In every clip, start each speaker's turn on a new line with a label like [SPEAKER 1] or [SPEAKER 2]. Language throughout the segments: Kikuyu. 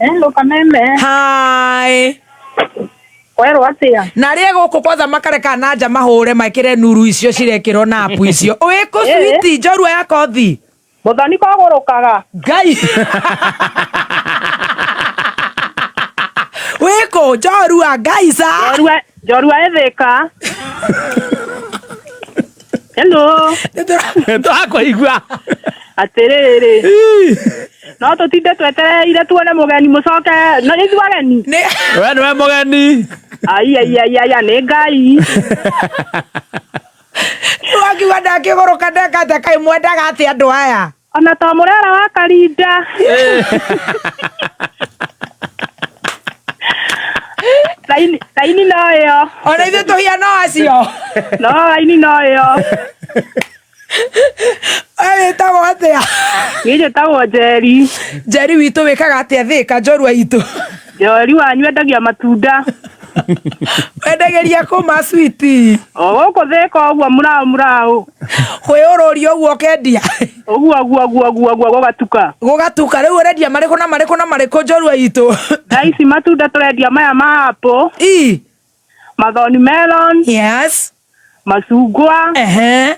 [SPEAKER 1] Hello Kameme.
[SPEAKER 2] Hi.
[SPEAKER 1] Kwerwo atia?
[SPEAKER 2] Na rĩe gũkũ kwanza makareka na nja mahũre mekĩre nuru icio cirekĩrwo na apu icio. Wĩkũ switi njorua ya kothi?
[SPEAKER 1] Mũthoni kogũrũkaga.
[SPEAKER 2] Ngai. Wĩkũ njorua Ngai sa.
[SPEAKER 1] Njorua njorua ĩthĩka. Hello.
[SPEAKER 3] Tũrakũigua.
[SPEAKER 1] Atĩrĩrĩ. No tũtinde twetereire tuone mũgeni mũcoke no ithuĩ ageni.
[SPEAKER 3] We nĩwe mũgeni.
[SPEAKER 1] Ai ai ai ai nĩ Ngai.
[SPEAKER 2] Wakiuga ndakĩgũrũka ndeka atĩa kaĩ mwendaga atĩa andũ aya?
[SPEAKER 1] Ona to mũrera wa Karinda. Raini raini no ĩyo.
[SPEAKER 2] Ona ithuĩ tũhia no acio.
[SPEAKER 1] No raini no ĩyo.
[SPEAKER 2] We wĩtagwo atĩa?
[SPEAKER 1] Niĩ njĩtagwo Njeri.
[SPEAKER 2] Njeri witũ wĩkaga atĩa Thĩka njorua itũ?
[SPEAKER 1] Njeri wanyu endagia matunda.
[SPEAKER 2] Wendagĩria kũ ma switi?
[SPEAKER 1] O gũkũ Thĩka ũguo mũraũ mũraũ.
[SPEAKER 2] Kwĩũrũria ũguo ũkendia?
[SPEAKER 1] Ũguo ũguo ũguo ũguo ũguo gũgatuka.
[SPEAKER 2] Gũgatuka rĩu ũrendia marĩkũ na marĩkũ na marĩkũ njorua itũ?
[SPEAKER 1] Thaa ici matunda tũrendia maya ma apple.
[SPEAKER 2] Ii.
[SPEAKER 1] Mathoni melon.
[SPEAKER 2] Yes.
[SPEAKER 1] Macungwa.
[SPEAKER 2] Ehe.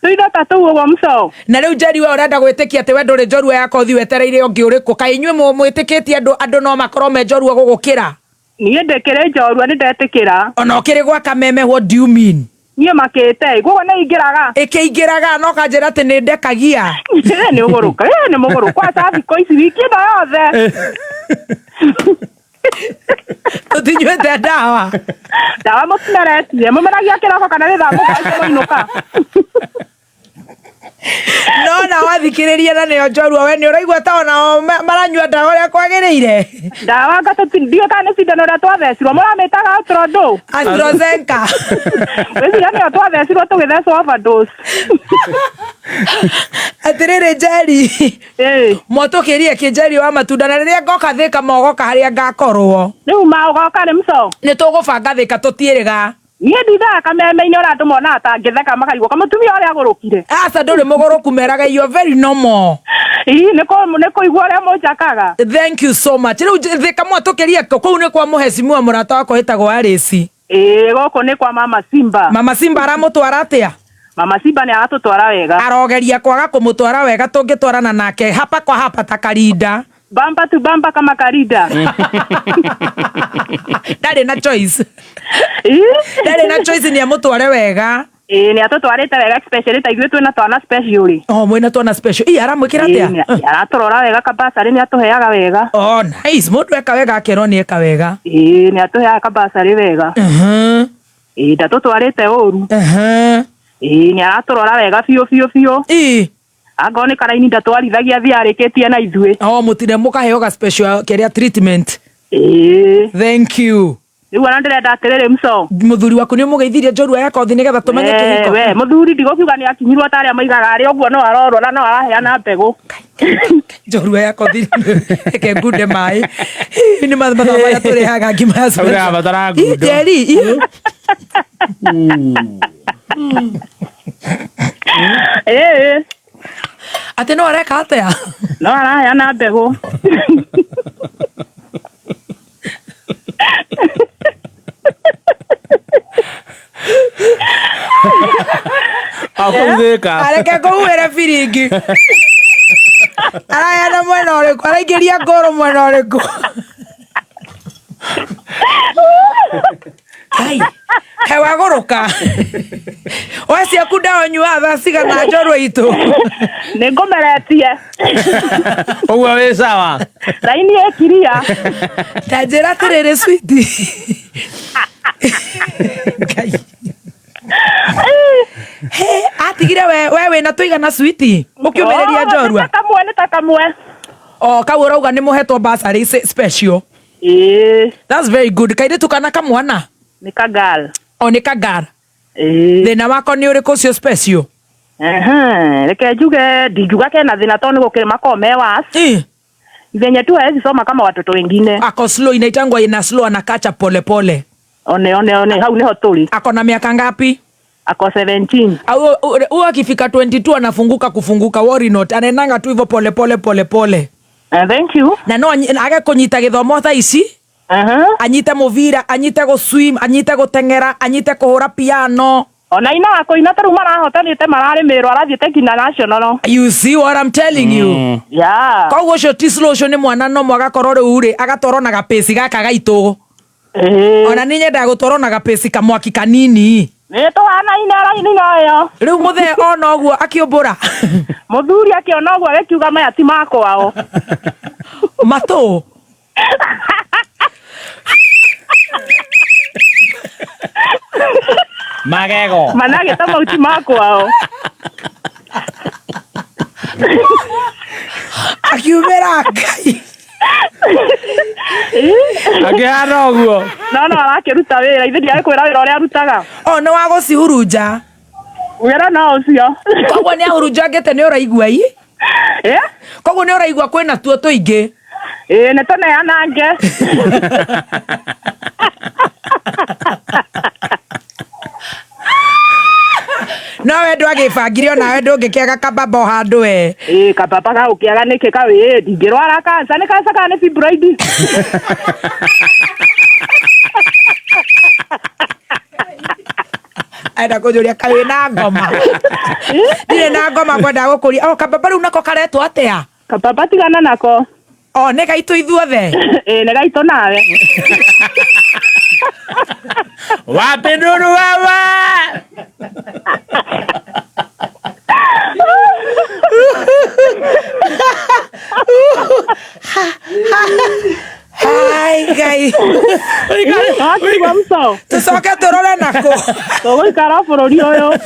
[SPEAKER 1] Tũindo ta tũu ũguo mũco.
[SPEAKER 2] Na rĩu Njeri we ũrenda gwĩtĩkia atĩ we ndũrĩ njorua ya kothi wetereire ũngĩ ũrĩkũ? Kaĩ inyuĩ mwĩtĩkĩtie andũ andũ no makorwo me njorua gũgũkĩra?
[SPEAKER 1] Niĩ ndĩkĩrĩ njorua nĩ ndetĩkĩra.
[SPEAKER 2] Ona ũkĩrĩ gwa kameme what do you mean?
[SPEAKER 1] Niĩ makĩte guo nĩ ingĩraga.
[SPEAKER 2] Ĩkĩingĩraga no kanjĩra atĩ nĩ ndekagia.
[SPEAKER 1] Nĩ ũgũrũka, nĩ mũgũrũka kwa thikũ ici wiki ĩno yothe.
[SPEAKER 2] Tũtinyuĩte ndawa.
[SPEAKER 1] Ndawa mũtimeretie, mũmeragia kĩroko kana nĩ thaa mũgwanja mwainũka.
[SPEAKER 2] No na wathikĩrĩria na nĩo njorua we nĩ ũraigua ta onao maranyua ndawa ũrĩa kwagĩrĩire.
[SPEAKER 1] Ndawa anga ndiũĩ kana nĩ cindano ũrĩa twathecirwo mũramĩtaga Astrodose.
[SPEAKER 2] AstraZeneca.
[SPEAKER 1] Ngwĩciria nĩyo twathecirwo tũgĩthecwo overdose.
[SPEAKER 2] Atĩrĩrĩ Njeri. Mwatũkĩrie kĩ Njeri wa matunda na rĩrĩa ngoka Thĩka mogoka harĩa ngakorwo.
[SPEAKER 1] Rĩu ma ũgoka rĩ mũco?
[SPEAKER 2] Nĩ tũgũbanga Thĩka tũtiĩrĩga.
[SPEAKER 1] Niĩ ndindaga kameme-inĩ ũrĩa andũ monaga ta ngĩtheka makaigua kamũtumia ũrĩa agũrũkire.
[SPEAKER 2] Aca ndũrĩ mũgũrũku meraga you are very normal.
[SPEAKER 1] Ii nĩ kũigua ũrĩa mũnjakaga.
[SPEAKER 2] Thank you so much. Rĩu Thĩka mwatũkĩrie kũu nĩ kwa mũhecimiwa mũrata wakwa wĩtagwo Alice.
[SPEAKER 1] Ĩĩ gũkũ nĩ kwa Mama Simba.
[SPEAKER 2] Mama Simba aramũtwara atĩa?
[SPEAKER 1] Mama Simba nĩ aratũtwara wega.
[SPEAKER 2] Arogeria kwaga kũmũtwara wega tũngĩtwarana nake hapa kwa hapa ta Karinda.
[SPEAKER 1] Bamba tu bamba kama Karinda.
[SPEAKER 2] Ndarĩ na choice. Ndarĩ na choice nĩ amũtware wega.
[SPEAKER 1] Ĩĩ nĩ atũtwarĩte wega especially ta ithuĩ twĩna twana special rĩ.
[SPEAKER 2] Oh mwĩna twana special. Ii aramwĩkĩra atĩa?
[SPEAKER 1] Nĩ aratũrora wega kabasarĩ nĩ atũheaga wega.
[SPEAKER 2] Oh nice. Mũndũ eka wega akerwo nĩ eka wega.
[SPEAKER 1] Ĩĩ nĩ atũheaga kabasarĩ wega. Ĩĩ ndatũtwarĩte ũru. Ĩĩ nĩ aratũrora wega biũ biũ biũ.
[SPEAKER 2] Ĩĩ.
[SPEAKER 1] Angorwo nĩ karaini ndatwarithagia athiĩ arĩkĩtie na ithuĩ.
[SPEAKER 2] Oh mũtire mũkaheo ga special kĩrĩa treatment.
[SPEAKER 1] Ĩĩ.
[SPEAKER 2] Thank you.
[SPEAKER 1] Rĩu ona ndĩrenda atĩrĩrĩ mco.
[SPEAKER 2] Mũthuri waku nĩ ũmũgeithirie njorua ya kothi nĩgetha tũmenye kĩhiko.
[SPEAKER 1] We mũthuri ndigũkiuga nĩ akinyirwo ta arĩa moigaga arĩ ũguo no arorwo na no araheana mbegũ.
[SPEAKER 2] Njorua ya kothi reke ngunde maĩ. Nĩ mathaa marĩa tũrĩhaga ngima ya special.
[SPEAKER 3] Ũrabatara ngundo.
[SPEAKER 2] Njeri.
[SPEAKER 1] Ĩĩ.
[SPEAKER 2] Atĩ no areka atĩa?
[SPEAKER 1] No araheana mbegũ.
[SPEAKER 3] Akũthĩka.
[SPEAKER 2] Areke kũhuhĩre biringi. Araheana mwena ũrĩkũ? Araingĩria ngoro mwena ũrĩkũ? Kai, kaĩ wagũrũka. We ciaku ndawa ũnyuaga thaa cigana njorua itũ?
[SPEAKER 1] Nĩ ngũmeretie.
[SPEAKER 3] Ũguo wĩ sawa.
[SPEAKER 1] Raini ĩkiria.
[SPEAKER 2] Ta njĩra atĩrĩrĩ sweetie. Ngai. He, atigire we we wĩna tũigana sweetie. Ũkĩũmĩrĩria njorua.
[SPEAKER 1] Nĩ ta kamwe nĩ ta kamwe.
[SPEAKER 2] O kau ũrauga nĩ mũhetwo bursary special.
[SPEAKER 1] Ĩĩ.
[SPEAKER 2] That's very good. Kairĩtu kana kamwana?
[SPEAKER 1] Nĩ ka girl.
[SPEAKER 2] O nĩ ka girl.
[SPEAKER 1] Ĩĩ.
[SPEAKER 2] Thĩna wako nĩ ũrĩkũ ũcio special?
[SPEAKER 1] Ehe, reke njuge ndingiuga kena thĩna tondũ nĩ gũkĩrĩ makoragwo me worse. Venye tu haezi soma kama watoto wengine.
[SPEAKER 2] Ako slow, inaitangwa ina slow, anakacha pole pole.
[SPEAKER 1] One one one hau niho tũrĩ.
[SPEAKER 2] Ako na miaka ngapi?
[SPEAKER 1] Ako 17.
[SPEAKER 2] Au huyo akifika 22 anafunguka kufunguka, worry not. Anaendanga tu hivyo pole pole pole pole.
[SPEAKER 1] Thank you.
[SPEAKER 2] Na no age kũnyita gĩthomo thaa ici. Anyite mũbira, anyite gũ-swim, anyite gũteng'era, anyite kũhũra piano.
[SPEAKER 1] Ona ina kũina ta rĩu marahotanĩte mararĩmĩrwo arathiĩte nginya national.
[SPEAKER 2] You see what I'm telling you?
[SPEAKER 1] Yeah.
[SPEAKER 2] Koguo ũcio ti slow, ũcio nĩ mwana no mwagakorwo rĩu rĩ agatwarwo na gapĩci gaka gaitũ. Ona nĩ nyendaga gũtwarwo na gapĩci kamwaki kanini.
[SPEAKER 1] Nĩ tũhanaine raini ĩyo.
[SPEAKER 2] Rĩu mũthee ona ũguo akĩũmbũra.
[SPEAKER 1] Mũthuri akĩona ũguo agĩkiuga maya ti makwao.
[SPEAKER 2] Matũ.
[SPEAKER 3] Magego.
[SPEAKER 1] Managĩta mau ti makwao.
[SPEAKER 2] Akiumĩra Ngai.
[SPEAKER 3] Akĩhana ũguo.
[SPEAKER 1] No arakĩruta wĩra, ithe ndiagĩkwĩra wĩra ũrĩa arutaga.
[SPEAKER 2] O nĩ wa gũcihurunja.
[SPEAKER 1] Wĩra no ũcio.
[SPEAKER 2] Koguo nĩ ahurunjangĩte nĩ ũraigua ii? Koguo nĩ ũraigua kwĩna tuo tũingĩ.
[SPEAKER 1] Ĩĩ nĩ tũneanange.
[SPEAKER 2] No we ndwagĩbangire onawe ndũngĩkĩaga kababa o handũ we.
[SPEAKER 1] Ĩĩ kababa gagũkĩaga nĩkĩ kau ĩĩ ndingĩrwara cancer, nĩ cancer kana nĩ fibroid?
[SPEAKER 2] Enda kũnjũria kaĩ wĩna ngoma. Ndirĩ na ngoma ngwendaga gũkũria. O kababa rĩu nako karetwo atĩa?
[SPEAKER 1] Kababa tigana nako.
[SPEAKER 2] O nĩ gaitũ ithuothe.
[SPEAKER 1] Ĩĩ nĩ gaitũ nawe.
[SPEAKER 3] Wapi nduru wewe?
[SPEAKER 2] Hai Ngai.
[SPEAKER 1] Wakigua mco.
[SPEAKER 2] Tũcoke tũrore nako.
[SPEAKER 1] Tũgũikara bũrũri ũyũ.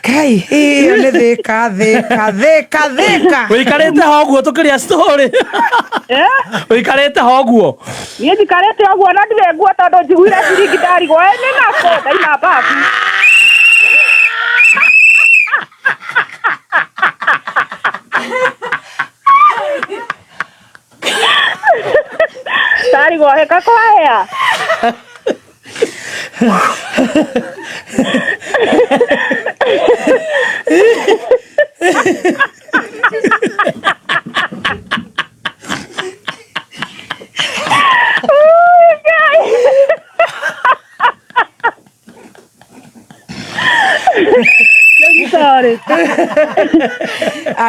[SPEAKER 2] Ngai, ĩyo nĩ thĩka thĩka thĩka thĩka.
[SPEAKER 3] Ũikarĩte ho ũguo tũkĩrĩa story. Ũikarĩte ho ũguo.
[SPEAKER 1] Niĩ njikarĩte ũguo na ndirĩ nguo tondũ njiguire ciringi ndarigwo ĩ nĩ nako ndaima mbabu. Ndarigwo heka kwahĩa. Sorry.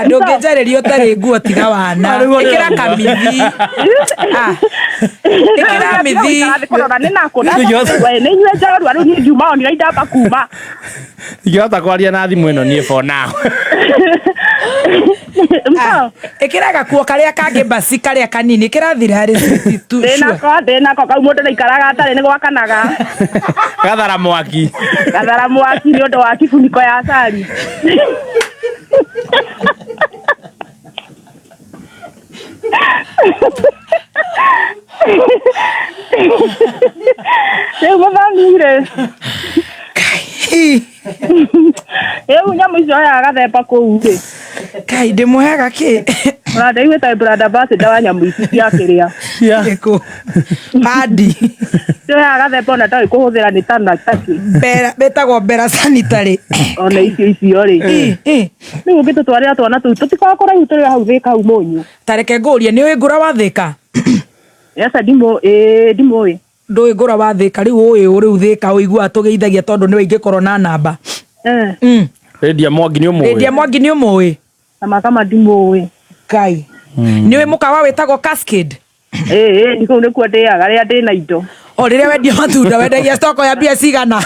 [SPEAKER 2] Ndũngĩnjarĩria ũtarĩ nguo tiga wana. Ĩkĩra kamithi. Ĩkĩra mithi.
[SPEAKER 1] Kũrora nĩ nakũ. Nĩ inyuĩ njorua rĩu niĩ ngiuma onire indamba kuma.
[SPEAKER 3] Ingĩhota kwaria na thimũ ĩno niĩ for now.
[SPEAKER 2] Ĩkĩra gakuo karĩa kangĩ basi karĩa kanini. Ĩkĩra thirarĩ tu.
[SPEAKER 1] Ndĩnako kau mũndũ ndaikaraga atarĩ nĩ gwakanaga.
[SPEAKER 3] Gathara mwaki.
[SPEAKER 1] Gathara mwaki nĩ ũndũ wa kibuniko ya cari. Rĩu mũthoni rĩ. Rĩu nyamũ icio oyaga gathemba kũu rĩ.
[SPEAKER 2] Kai ndĩmũheaga kĩ?
[SPEAKER 1] Ona ndaiguĩte brand ambassador wa nyamũ ici cia kĩrĩa.
[SPEAKER 2] Ĩkũ. Padi.
[SPEAKER 1] Oyaga gathemba ona ndoĩ kũhũthĩra nĩ ta na takĩ.
[SPEAKER 2] Bera betagwo Bera sanitary.
[SPEAKER 1] Ona icio icio rĩ. Rĩu ũngĩtũtwarĩra twana tũu tũtikoragwo kũraihu tũrĩ hau Thĩka hau Mũnyũ.
[SPEAKER 2] Ta reke ngũrie nĩ ũĩ ngũra wa Thĩka?
[SPEAKER 1] Yes, ndimũĩ.
[SPEAKER 2] Ndũĩ ngũra wa Thĩka rĩu ũĩ ũ rĩu Thĩka ũiguaga tũgeithagia tondũ nĩwe ingĩkorwo na namba.
[SPEAKER 3] Rĩndia Mwangi nĩ ũmũĩ?
[SPEAKER 2] Rĩndia Mwangi nĩ ũmũĩ?
[SPEAKER 1] Kama kama ndimũĩ.
[SPEAKER 2] Ngai. Nĩ ũĩ mũkawa wĩtagwo Cascade?
[SPEAKER 1] Ĩĩ ĩĩ kũu nĩkuo ndĩaga rĩrĩa ndĩna indo.
[SPEAKER 2] O rĩrĩa wendia matunda wendagia stoko ya mbia cigana?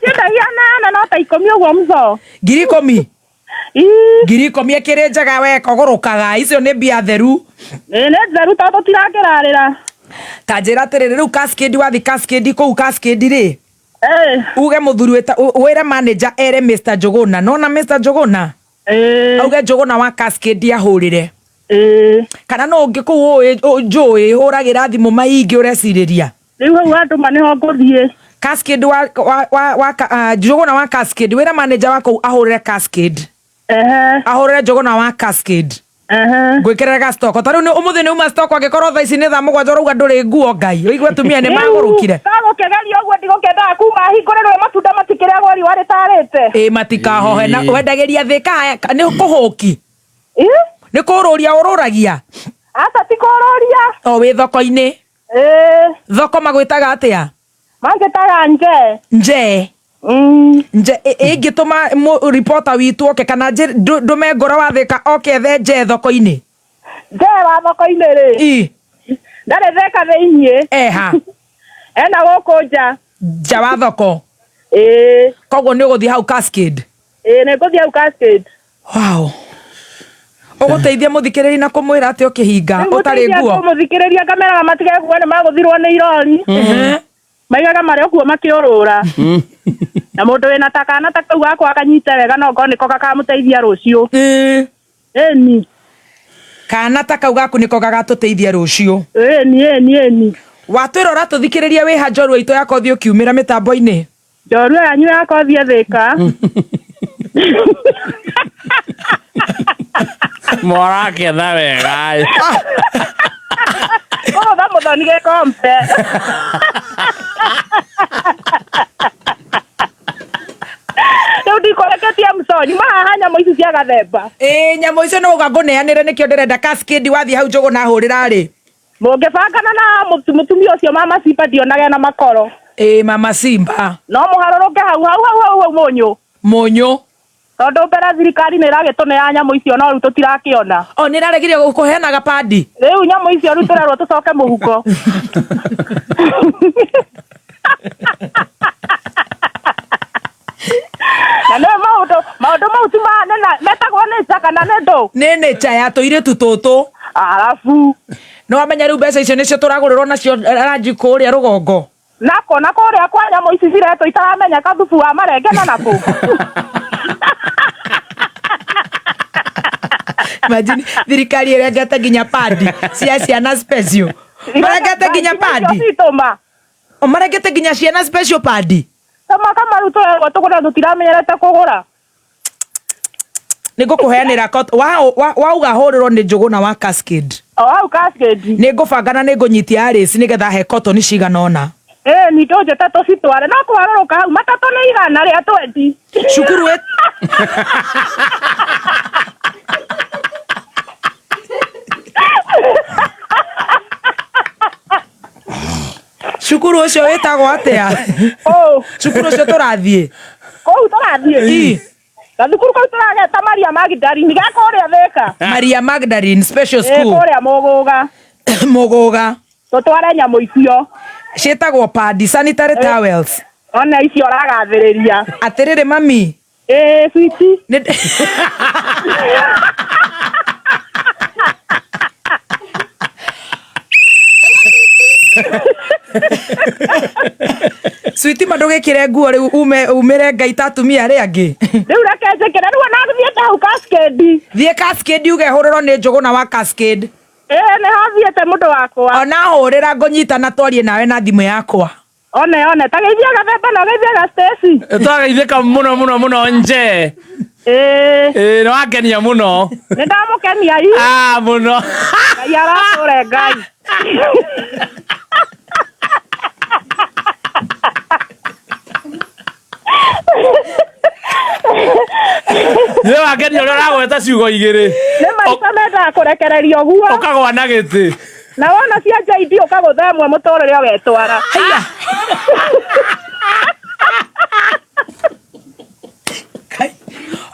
[SPEAKER 1] Nyendagia nana no ta 10 ũguo mco.
[SPEAKER 2] Ngiri 10? Ngiri 10 ĩkĩrĩ njega we kogũrũkaga icio nĩ mbia theru.
[SPEAKER 1] Ĩĩ nĩ theru tondũ tũtirakĩrarĩra.
[SPEAKER 2] Ta njĩra atĩrĩrĩ rĩu Cascade wathi Cascade kũu Cascade rĩ. Uge mũthuri wĩre manager ere Mr Njuguna. Nona Mr Njuguna? Auge Njuguna wa Cascade ahũrĩre. Kana no ũngĩ kũu ũĩ njũĩ hũragĩra thimũ maingĩ ũrecirĩria.
[SPEAKER 1] Rĩu hau andũ ma nĩho ngũthiĩ.
[SPEAKER 2] Cascade wa Njuguna wa Cascade wĩre manager wa kũu ahũrĩre Cascade. Ahũrĩre Njuguna wa Cascade. Ngwĩkĩrĩre ga stock ta rĩu ũmũthĩ nĩ uma stock angĩkorwo thaa ici nĩ thaa 7 ũrauga ndũrĩ nguo Ngai ũigue atumia nĩ magũrũkire.
[SPEAKER 1] Gagũkĩgeria ũguo ndigũkĩendaga kuma hingũrĩrwo matunda matikĩrĩagwo riũa rĩtarĩte.
[SPEAKER 2] Ĩĩ matikahohe na wendagĩria Thĩka nĩ kũhũki. Nĩ kũrũria ũrũragia?
[SPEAKER 1] Aca ti kũrũria.
[SPEAKER 2] O wĩ thoko-inĩ?
[SPEAKER 1] Ĩĩ.
[SPEAKER 2] Thoko magwĩtaga atĩa?
[SPEAKER 1] Manjĩtaga nje.
[SPEAKER 2] Nje. Nje ĩngĩtũma reporter witũ oke kana ndũme ngoro wa Thĩka oke ethe nje thoko-inĩ?
[SPEAKER 1] Nje wa thoko-inĩ rĩ. Ndarĩ Thĩka thĩiniĩ.
[SPEAKER 2] Eha.
[SPEAKER 1] Ena gũkũ nja.
[SPEAKER 2] Nja wa thoko.
[SPEAKER 1] Ĩĩ.
[SPEAKER 2] Koguo nĩ ũgũthiĩ hau Cascade?
[SPEAKER 1] Ĩĩ nĩ ngũthiĩ hau Cascade.
[SPEAKER 2] Wow. Ũgũteithia mũthikĩrĩria na kũmwĩra atĩ ũkĩhinga ũtarĩ nguo?
[SPEAKER 1] Mũthikĩrĩria ngameraga matige kuga nĩ magũthirwo nĩ irori. Maigaga marĩ okuo makĩũrũra. Na mũndũ wĩna ta kana ta kau gakwa akanyite wega no ngorwo nĩko gakamũteithia rũciũ. Ĩni.
[SPEAKER 2] Kana ta kau gaku nĩko gagatũteithia rũciũ.
[SPEAKER 1] Ĩni ĩni ĩni.
[SPEAKER 2] Watwĩra ũratũthikĩrĩria wĩ ha njorua itũ ya kothi ũkiumĩra mĩtambo-inĩ?
[SPEAKER 1] Njorua yanyu ya kothi Thĩka.
[SPEAKER 3] Moraketha wega.
[SPEAKER 1] Kũgũtha mũthoni gĩkombe. Rĩu ndikũreketie mũconi mahaha nyamũ ici cia gathemba.
[SPEAKER 2] Ĩĩ nyamũ icio no uga ngũneanĩre nĩkĩo ndĩrenda Cascade wathiĩ hau njũgũ na hũrĩra rĩ.
[SPEAKER 1] Mũngĩbangana na mũtumia ũcio Mama Simba ndionage na makoro.
[SPEAKER 2] Ĩĩ Mama Simba.
[SPEAKER 1] No mũharũrũke hau hau hau hau hau mũnyũ.
[SPEAKER 2] Mũnyũ.
[SPEAKER 1] Tondũ mbere thirikari nĩ ĩragĩtũnea nyamũ icio no rĩu tũtirakĩona.
[SPEAKER 2] O nĩ ĩraregire kũheanaga padi.
[SPEAKER 1] Rĩu nyamũ icio rĩu tũrerwo tũcoke mũhuko. Na nĩ maũndũ mau ti metagwo nature kana nĩ ndũ?
[SPEAKER 2] Nĩ nature ya tũirĩtu tũtũ.
[SPEAKER 1] Arabu.
[SPEAKER 2] Nĩ wamenya rĩu mbeca icio nĩcio tũragũrĩrwo nacio ranji kũrĩa rũgongo.
[SPEAKER 1] Nako na kũrĩa kwa nyamũ ici ciretwo itaramenyeka thubu wa marenge na nakũ.
[SPEAKER 2] Imagine thirikari ĩrengete nginya padi cia ciana special. Marengete nginya padi. O marengete nginya ciana special padi.
[SPEAKER 1] Tama kama rĩu tũrerwo tũgũre tũtiramenyerete kũgũra.
[SPEAKER 2] Nĩ ngũkũheanĩra wauga hũrĩrwo nĩ Njũgũna wa Cascade.
[SPEAKER 1] O hau Cascade.
[SPEAKER 2] Nĩ ngũbanga na nĩ ngũnyitia Alice nĩgetha he cotton cigana ũna.
[SPEAKER 1] Ĩĩ ni ndũnjĩte tũcitware no kũharũrũka hau matatũ nĩ 120.
[SPEAKER 2] Cukuru ĩ Cukuru ũcio wĩtagwo atĩa? Cukuru ũcio tũrathiĩ.
[SPEAKER 1] Kũu tũrathiĩ. Gathukuru kau tũrageta Maria Magdalene ga kũrĩa Thĩka.
[SPEAKER 2] Maria Magdalene Special School.
[SPEAKER 1] Kũrĩa Mũgũga.
[SPEAKER 2] Mũgũga.
[SPEAKER 1] Tũtware nyamũ icio.
[SPEAKER 2] Ciĩtagwo padi sanitary towels.
[SPEAKER 1] Ona icio ũragathĩrĩria.
[SPEAKER 2] Atĩrĩrĩ mami.
[SPEAKER 1] Ĩĩ sweetie.
[SPEAKER 2] Sweetie ma ndũgĩkĩre nguo rĩu umĩre Ngai ta atumia arĩa angĩ.
[SPEAKER 1] Rĩu reke njĩkĩre rĩu ona thiĩte hau Cascade.
[SPEAKER 2] Thiĩ Cascade uge hũrĩrwo nĩ Njũgũna wa Cascade.
[SPEAKER 1] Ĩĩ nĩ hathiĩte mũndũ wakwa.
[SPEAKER 2] Ona hũrĩra ngũnyita na twarie nawe na thimũ yakwa.
[SPEAKER 1] One one ta geithia gathemba na geithia ga Stacy.
[SPEAKER 3] Twageithĩka mũno mũno mũno nje.
[SPEAKER 1] Ĩĩ.
[SPEAKER 3] Ĩĩ nĩ wakenia mũno.
[SPEAKER 1] Nĩ ndamũkenia i.
[SPEAKER 3] Ah mũno.
[SPEAKER 1] Ngai aratũre Ngai.
[SPEAKER 3] Nĩ wakenia ũrĩa ũragweta ciugo igĩrĩ.
[SPEAKER 1] Nĩ maita mendaga kũrekererio ũguo.
[SPEAKER 3] Ũkagwa na gĩtĩ.
[SPEAKER 1] Na wona cia JD ũkagũtha ĩmwe mũtũrĩre ũgetwara.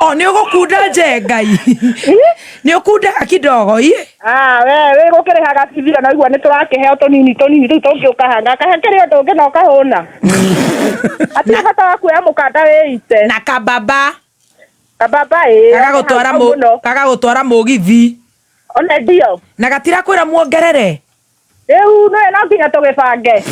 [SPEAKER 2] O nĩ ũgũkunda nje Ngai. Nĩ ũkundaga kidogo i.
[SPEAKER 1] Ah we wĩ gũkĩrĩhaga bithi na igua nĩ tũrakĩheo tũnini tũnini rĩu tũngĩũkahanga kahe kĩrĩ ũndũ ũngĩ na ũkahũna. Hatirĩ bata wa kuoya mũkanda wĩite.
[SPEAKER 2] Na kababa.
[SPEAKER 1] Kababa ĩĩ.
[SPEAKER 2] Gagagũtwara mũgithi.
[SPEAKER 1] One ndio.
[SPEAKER 2] Na gatirakwĩra muongerere.
[SPEAKER 1] Rĩu nĩwe no nginya tũgĩbange.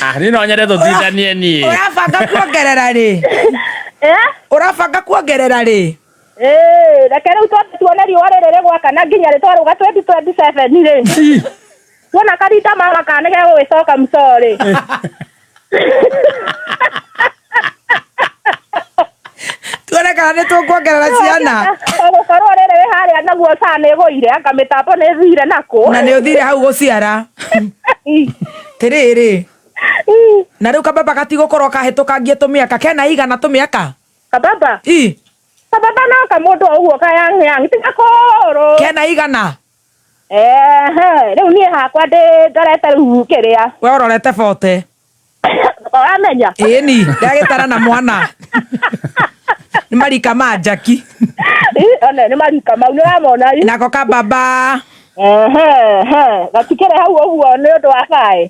[SPEAKER 3] Ah, niĩ no nyende tũtindanie niĩ.
[SPEAKER 2] Ũrabanga kuongerera rĩ? Ũrabanga kuongerera rĩ?
[SPEAKER 1] Ĩĩ, reke rĩu twambe tuone riũa rĩrĩ rĩgwakana nginya rĩtwarũga 2027 rĩ. Tuona karinda mama kana nĩ gegũgĩcoka mcorĩ.
[SPEAKER 2] Tuone kana nĩ tũkuongerera ciana.
[SPEAKER 1] Ũgũkorwo rĩrĩ wĩ harĩa naguo saa nĩ ĩgũire anga mĩtambo nĩ ĩthire nakũ.
[SPEAKER 2] Na nĩ ũthire hau gũciara. Tirĩrĩ. Na rĩu kababa gatigũkorwo kahĩtũkangie tũmĩaka kena igana tũmĩaka.
[SPEAKER 1] Kababa?
[SPEAKER 2] I.
[SPEAKER 1] Kababa no kamũndũ o ũguo kayang yang ti gakũrũ.
[SPEAKER 2] Kena igana.
[SPEAKER 1] Ehe, rĩu niĩ hakwa ndĩ ndorete rĩu kĩrĩa.
[SPEAKER 2] We ũrorete bote.
[SPEAKER 1] Ũramenya?
[SPEAKER 2] Ĩni, ndagĩtara na mwana. Nĩ marika ma Jackie.
[SPEAKER 1] One nĩ marika mau nĩ ũramona.
[SPEAKER 2] Nako kababa.
[SPEAKER 1] Ehe, he, gatikĩrĩ hau ũguo nĩ ũndũ wa baĩ.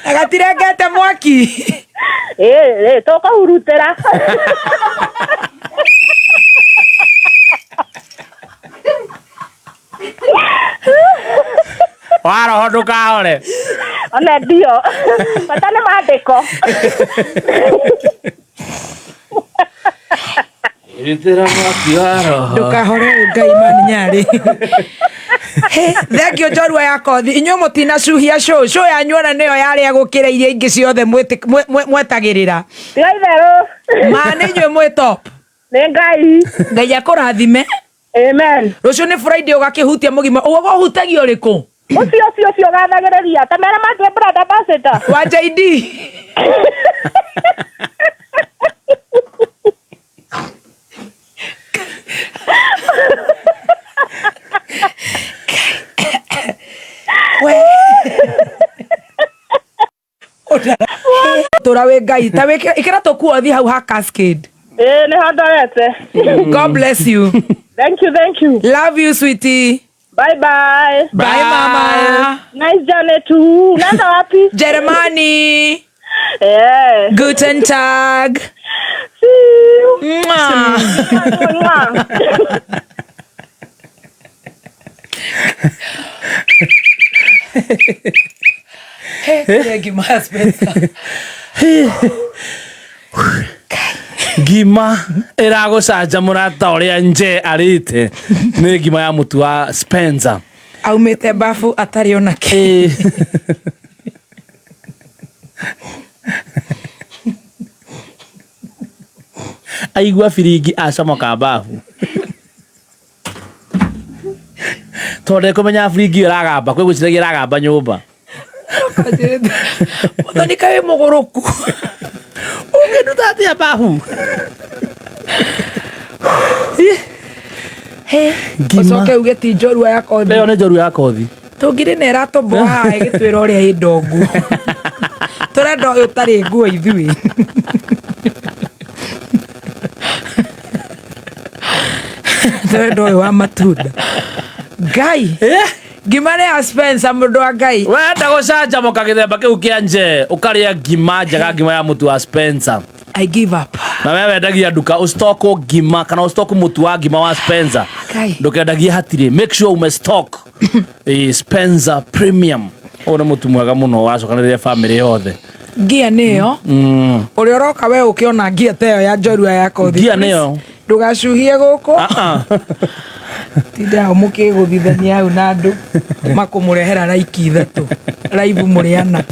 [SPEAKER 2] Na gatirengete mwaki.
[SPEAKER 1] Ĩ, tũkũhurutĩra.
[SPEAKER 3] Wa roho ndũkahore.
[SPEAKER 1] One ndio. Bata nĩ mandĩko.
[SPEAKER 3] Rutĩra mwaki wa roho.
[SPEAKER 2] Ndũkahore Ngai mani nyarĩ. Thank you njorua ya kothi. Inyuĩ mũtinacuhia show. Show yanyu ona nĩyo yarĩa gũkĩra iria ingĩ ciothe mwetagĩrĩra.
[SPEAKER 1] Tiga itherũ.
[SPEAKER 2] Ma nĩ inyuĩ mwĩ top.
[SPEAKER 1] Nĩ Ngai.
[SPEAKER 2] Ngai akũrathime.
[SPEAKER 1] Amen.
[SPEAKER 2] Rũciũ nĩ Friday ũgakĩhutia mũgima. Ũguo ũhutagia ũrĩkũ?
[SPEAKER 1] Ũcio ũcio ũcio ũgathagĩrĩria. Ta mera mandue brand ambassador.
[SPEAKER 2] Wa JD. We. Tũra wĩ Ngai. Ta ĩkĩra tũkuo thi hau ha Cascade.
[SPEAKER 1] Ĩ, nĩho ndorete.
[SPEAKER 2] God bless you.
[SPEAKER 1] Thank you, thank you.
[SPEAKER 2] Love you, sweetie.
[SPEAKER 1] Bye bye.
[SPEAKER 2] Bye,
[SPEAKER 3] Bye.
[SPEAKER 2] mama.
[SPEAKER 1] Nice journey too. Unaenda wapi?
[SPEAKER 2] Jeremani.
[SPEAKER 1] Eh.
[SPEAKER 2] Guten Tag.
[SPEAKER 1] See you.
[SPEAKER 2] Mwah.
[SPEAKER 1] Mwah.
[SPEAKER 2] Thank you, my husband.
[SPEAKER 3] Ngima ĩragũcanjamũra ta ũrĩa nje arĩte nĩ ngima ya mũtu wa Spencer.
[SPEAKER 2] Aumĩte bafu atarĩ ona kĩ.
[SPEAKER 3] Aigua biringi acomoka bafu. Tondũ ndekũmenya biringi ĩyo ĩragamba, kwĩ gwĩciragia ĩragamba nyũmba.
[SPEAKER 2] Mũthoni kaĩ wĩ mũgũrũku.
[SPEAKER 3] Ũngĩnduta atĩa bafu? Ngima.
[SPEAKER 2] Ũcoke uge ti njorua ya kothi.
[SPEAKER 3] Ĩyo nĩ njorua ya kothi.
[SPEAKER 2] Tũngirĩ nĩ ĩratũmboa haha ĩgĩtwĩra ũrĩa ĩ ndongu. Tũrenda ũyũ ũtarĩ nguo ithuĩ. Tũrenda ũyũ wa matunda. Ngai. Ngima nĩ ya Spencer mũndũ wa Ngai.
[SPEAKER 3] Wenda gũcanjamũka gĩthemba kĩu kĩa nje ũkarĩa ngima njega, ngima ya mũtu wa Spencer.
[SPEAKER 2] I give up.
[SPEAKER 3] Na we wendagia nduka ũstoko ngima kana ũstoko mũtu wa ngima wa Spencer.
[SPEAKER 2] Ngai.
[SPEAKER 3] Ndũkendagie hatirĩ. Make sure ume stock Spencer Premium. Ũyũ nĩ mũtu mwega mũno wacokanĩrĩria family yothe.
[SPEAKER 2] Ngia nĩyo. Ũrĩa ũroka we ũkĩona ngia ta ĩyo ya njorua ya kothi.
[SPEAKER 3] Ngia nĩyo.
[SPEAKER 2] Ndũgacuhie gũkũ.
[SPEAKER 3] Ah, ah.
[SPEAKER 2] Tinda hau mũkĩgũthithania hau na andũ makũmũrehera raiki ithatũ. Raibu mũrĩ ana.